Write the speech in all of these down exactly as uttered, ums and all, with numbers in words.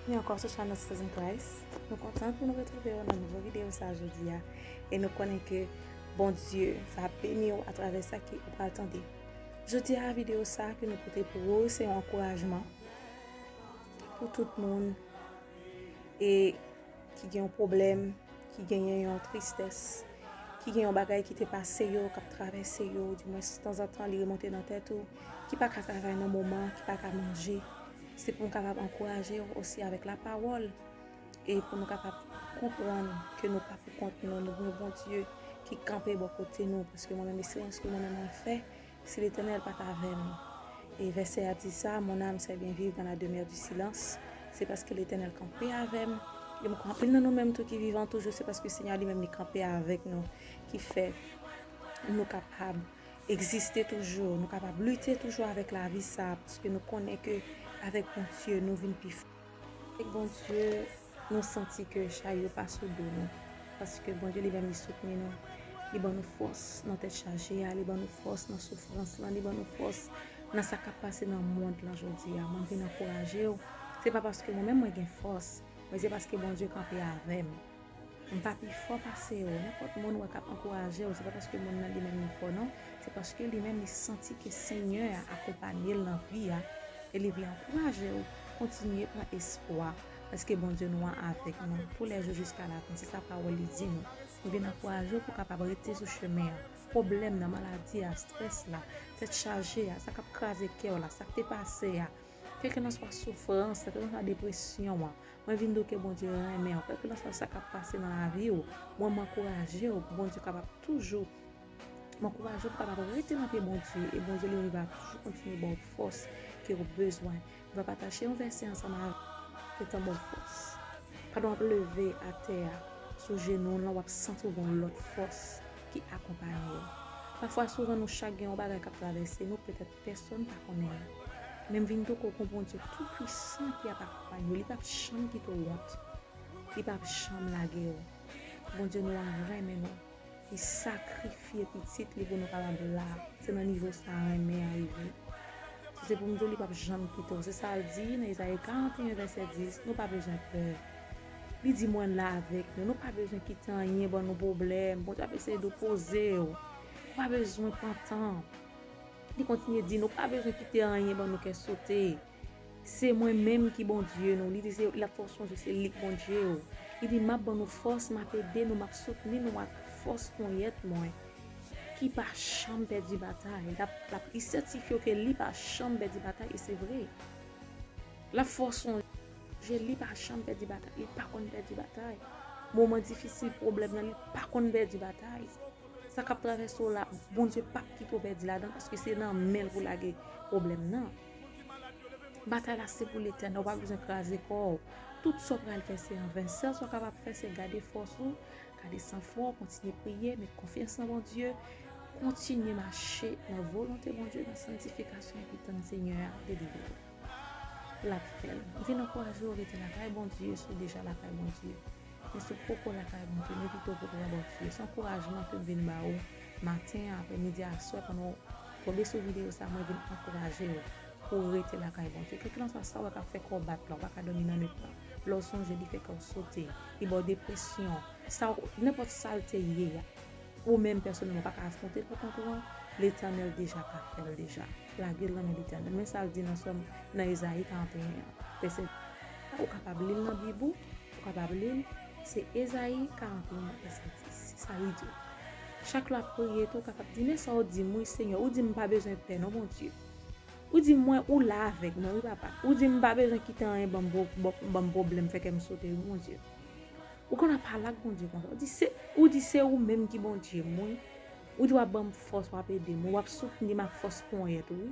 Byenveni ankò sou channel Sisters in Christ. Nou kontan pou nou retwouve w nan nouvo videyo sa jodi a. E nou konnen ke Bondye va beni w atravè sa ke ou pral tande. Jodi a, videyo sa ke nou pote pou ou, se yon ankourajman pou tout moun e ki gen yon pwoblèm, ki genyen yon tristès, ki gen yon bagay ki te pase yo, k ap travèse yo, dimwens tanzantan li remonte nan tèt ou, ki pa ka travay nan moman, ki pa ka manje. Se pou m kapab ankouraje w osi avèk lapawòl e pou nou kapab konprann ke nou pa pou kont nou, nou gen yon Bondye ki kanpe bò kote nou, paske mwen menm, esperyans ke mwen menm mwen fè, si Letènèl pa t avè m. E vèsè a di sa, mon âme sait bien vivre dans la demeure du silence. Se paske Letènèl kanpe avè m. E m kwè anpil nan nou menm tou ki vivan toujou, se paske Senyè a li menm li kanpe avèk nou, ki fè nou kapab egziste toujou, nou kapab lite toujou avèk lavi sa, paske nou konnen ke avèk Bondye nou vin pi fò. Avèk Bondye, nou santi ke chay yo pa sou do nou, paske Bondye li menm li soutni nou, li ban nou fòs nan tèt chaje a, li ban nou fòs nan soufrans lan, li ban nou fòs nan sa k ap pase nan mond lan jodi a. Mwen vin ankouraje w. Se pa paske mwen menm mwen gen fòs, men se paske Bondye kanpe avè m. M pa pi fò pase w. Nenpòt moun ou wè k ap ankouraje w, se pa paske moun nan li menm li fò, non. Se paske li menm li santi ke Senyè a akonpanye l nan vi a, e li vle ankouraje w kontinye pran espwa, paske Bondye nou an avèk nou toulèjou jiska lafen. Se sa pawòl li di nou. M vin ankouraje w pou w kapab rete sou chemen an. Pwoblèm nan, maladi a, estrès la, tèt chaje a, sa k ap kraze kè w la, sa k te pase a, kèlkelanswa soufrans, kèlkelanswa depresyon an, mwen vin di w ke Bondye renmen w. Kèlkelanswa sa k ap pase nan lavi w, mwen m ankouraje w pou Bondye kapab toujou, m ankouraje w pou kapab rete nan pye Bondye, e Bondye li menm va toujou kontinye ba w fòs ke w bezwen. M va pataje yon vèsè ansanm avè w, Letan ba w fòs. Pandan w ap leve atè a, sou jenou w lan, w ap santi w gen yon lòt fòs ki akonpanye w. Pafwa, souvan, nou chak gen yon bagay k ap travèse nou, petèt pèsonn pa konnen l. Men m vin di w ke w gen yon Bondye tou pwisan ki ap akonpanye w. Li p ap janm kite w wont. Li p ap janm lage w. Bondye nou an renmen nou. Li sakrifye pitit li pou nou kapab la. Se nan nivo sa renmen an rive. Si se pou m di w, li p ap janm kite w. Se sa l di nan Izayi karannteyen vèsè dis, nou pa bezwen pè. Li di, mwen la avèk nou. Nou pa bezwen kite anyen ban nou pwoblèm. Bondye ap eseye depoze w. Ou pa bezwen pantan. Li kontinye di, nou pa bezwen kite anyen ban nou kè sote. Se mwen menm ki Bondye nou. Li di, se, l ap fè w sonje se li k Bondye w. Li di, m ap ban nou fòs, m ap ede nou, m ap soutni nou ak fòs ponyèt mwen, ki pa janm pèdi batay. L ap, l ap, li sètifye w ke li pa janm pèdi batay, e se vre. L ap fè w sonje, li pa janm pèdi batay, li pa konn pèdi batay. Moman difisil, pwoblèm nan, li pa konn pèdi batay. Sa k ap travèse w la, Bondye p ap kite w pèdi ladan, paske se nan men l pou lage pwoblèm nan. Batay la se pou Letènèl, ou pa bezwen kraze kò w. Tout sa w pral fè se anven. Sèl sa w kapab fè se gade fòs ou, gade sanfwa w, kontinye priye, met konfyans nan Bondye, kontinye mache nan volonte Bondye, nan sanntifikasyon, epi tann Senyè a delivre w. L ap fè l. M vin ankouraje w rete lakay Bondye, si w deja lakay Bondye. Men si w poko lakay Bondye, men pito w poko lakay Bondye. Se ankourajman ke m vin ba ou maten an, aprèmidi, aswè, pandan w tonbe sou videyo sa, mwen vin ankouraje w pou w rete lakay Bondye. Kèlkelanswa sa w wè k ap fè kò w bat la, ou pa ka dòmi nan nwit lan. Lè w sonje, li fè kè w sote, li ba w depresyon, sa w, nenpòt sa l te ye a. Ou menm pèsonèlman pa ka afwonte l pou kont ou an, Letènèl deja ka fè l deja. Lage l nan men Letènèl. Men sa l di nan Sòm, nan Ezayi karannteyen an, vèsè, ou kapab li l nan Bib ou, ou kapab li l, se Ezayi karannteyen, vèsè dis. Se sa li di w. Chak lè w ap priye tou, ou kapab di, men sa w di m wi, Senyè. Ou di m pa bezwen pè non, Bondye. Ou di mwen, ou la avèk mwen wi, papa. Ou di m pa bezwen kite anyen ban m pwo-, ban m pwoblèm, fè kè m sote wi, Bondye. Ou konn ap pale ak Bondye konsa. Ou di se, ou di se ou menm ki Bondye m wi. Ou di w ap ban m fòs, w ap ede m, w ap soutni m ak fòs ponyèt ou wi.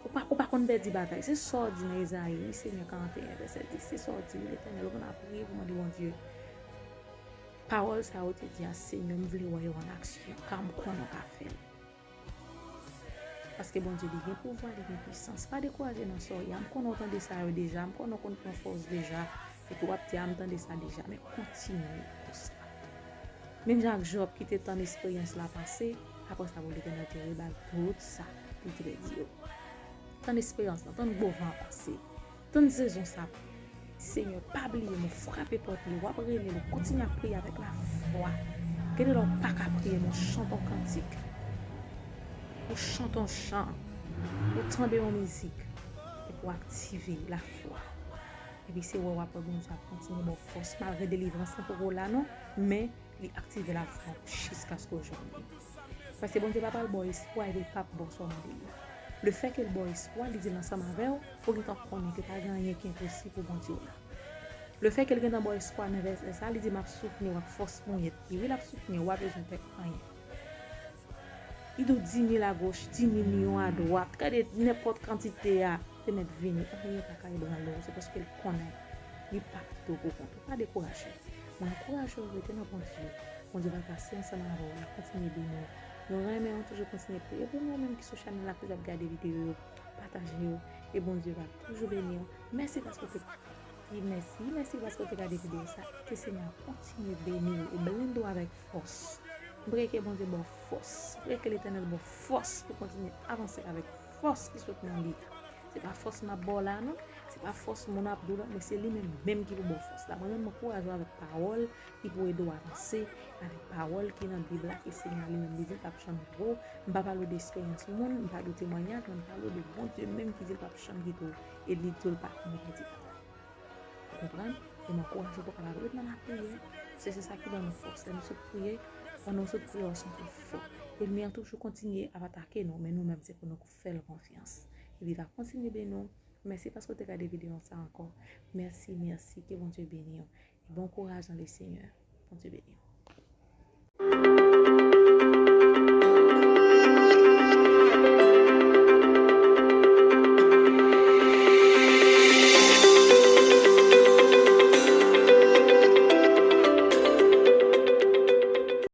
Ou pa, ou pa konn pèdi batay. Se sa w di nan Ezayi wi, Senyè, karannteyen, vèsè dis. Se sa w di wi, Letènèl. Ou konn ap priye pou mande Bondye. Pawòl sa yo te di a, Senyè, m vle wè yo an aksyon, ka m konnen w ka fè l. Paske Bondye li gen pouvwa, li gen pwisans. Pa dekouraje nan sa w ye a. M konnen w tande sa yo deja, m konnen w konn pran fòs deja. Epi w ap di, a, m tande sa deja. Men kontinye konsa. Menm jan ak Jòb ki te tann esperyans la pase, apre sa pou Letènèl te reba l tout sa li te pèdi yo. Tann esperyans lan, tann gwo van an pase. Tann sezon sa Senyè, pa bliye m, ou frape pòt li, w ap rele l, ou kontinye ap priye avèk lafwa. Gen de lè w pa ka priye, men w chante yon kantik, ou chante yon chan, ou tande yon mizik, epi w aktive lafwa. Epi se wè w ap wè Bondye ap kontinye ba w fòs, malgre delivrans lan poko la non, men li aktive lafwa w jiskaske w jwenn li. Paske Bondye pa pral ba w espwa epi l p ap ba w sa w mande l la. Lefètke l ba w espwa, li di l ansanm avè w, ou gentan konnen ke pa gen anyen ki enposib pou Bondye w la. Lefètke l gentan ba w espwa nan vèsè sa, li di, "M ap soutni w ak fòs monyèt." Li, wi, l ap soutni w, w pa bezwen pè anyen. Li di w di mil agoch, di mil yon adwat, gade nenpòt kantite a te mèt vini. Anyen pa ka ebranle w, se paske l konnen li p ap kite w pou kont ou. Pa dekouraje. Mwen ankouraje w rete nan Bondye. Bondye va pase ansanm avè w, l ap kontinye beni w. Nou renmen w, toujou kontinye priye pou nou menm ki sou chanèl la, ki ap gade videyo yo, pataje yo, e Bondye va toujou beni w. Mèsi paske w te di mèsi, mèsi paske w te gade videyo sa. Ke Senyè a kontinye beni w e blende w avèk fòs. M preye ke Bondye ba w fòs. M preye ke Letènèl ba w fòs pou kontinye avanse avèk fòs ki sot nan li a. Se pa fòs m ap ba w la non. Se pa fòs moun ap di w la, men se li menm menm ki pou ba w fòs la. Mwen menm, m ankouraje w avèk pawòl ki pou ede w avanse, avèk pawòl ki nan Bib la, ke Senyè a li menm li di l p ap janm kite w. M pa pale w de eksperyans moun, m pa de temwayaj, men m pale w de Bondye menm ki di l p ap janm kite w, e li di w l pa janm pèdi batay. Ou konprann? E m ankouraje w pou w kapab ret nan lapriyè. Se, se sa ki ban nou fòs. Lè nou sot priye, pandan w sot priye, w santi w fò. Ènmi an toujou kontinye ap atake nou, men nou menm, se pou nou fè l konfyans. E li va kontinye beni w. Mèsi paske w te gade videyo sa ankò. Mèsi, mèsi. Ke Bondye beni w. E bon kouraj nan le Senyè. Bondye beni w.